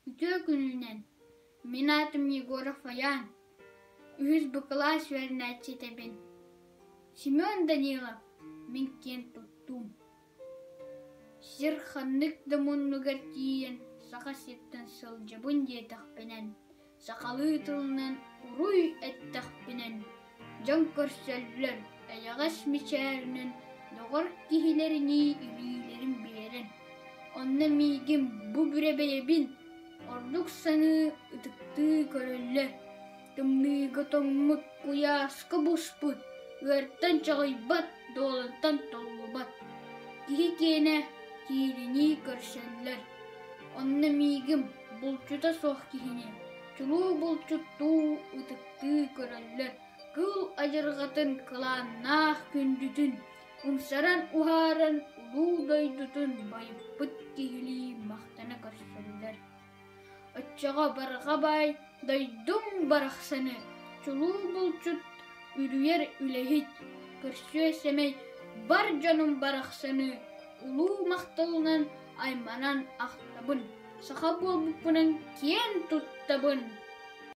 Үтүө күнүнэн! Мин аатым Егоров Айаан, үһүс Б кылаас үөрэнээччитэбин. Семен Данилов мин киэн туттуум. Сир ханнык да муннугар тиийэн Саха сиртэн сылдьабын диэтэхпинэн, сахалыы тылынан уруй эттэхпинэн, дьон көрсөллөр, эйэҕэс мичээринэн доҕор киһилэринии илиилэрин биэрэн, онно миигин бу бүрэ бэйэбин ордук саныы, ытыктыы көрөллөр. Тымныыга тоҥмут, куйааска буспут, ыартан чаҕыйбат, дуолантан толлубат. Киһи киэнэ кииринии көрсөллөр. Онно миигин булчута суох киһини чулуу булчуттуу ытыктыы көрөллөр. Кыыл адьырҕатын кылааннаах күндүтүн умсаран уһааран улуу дойдутун байыппыт киһилии махтана көрсөллөр. Оччоҕо барҕа баай дойдум барахсаны чулуу булчут, үрүйэр үлэһит, көрсүө сэмэй бар дьонум барахсаны улуу махталынан айманан ахтабын, саха буолбуппунан киэн туттабын.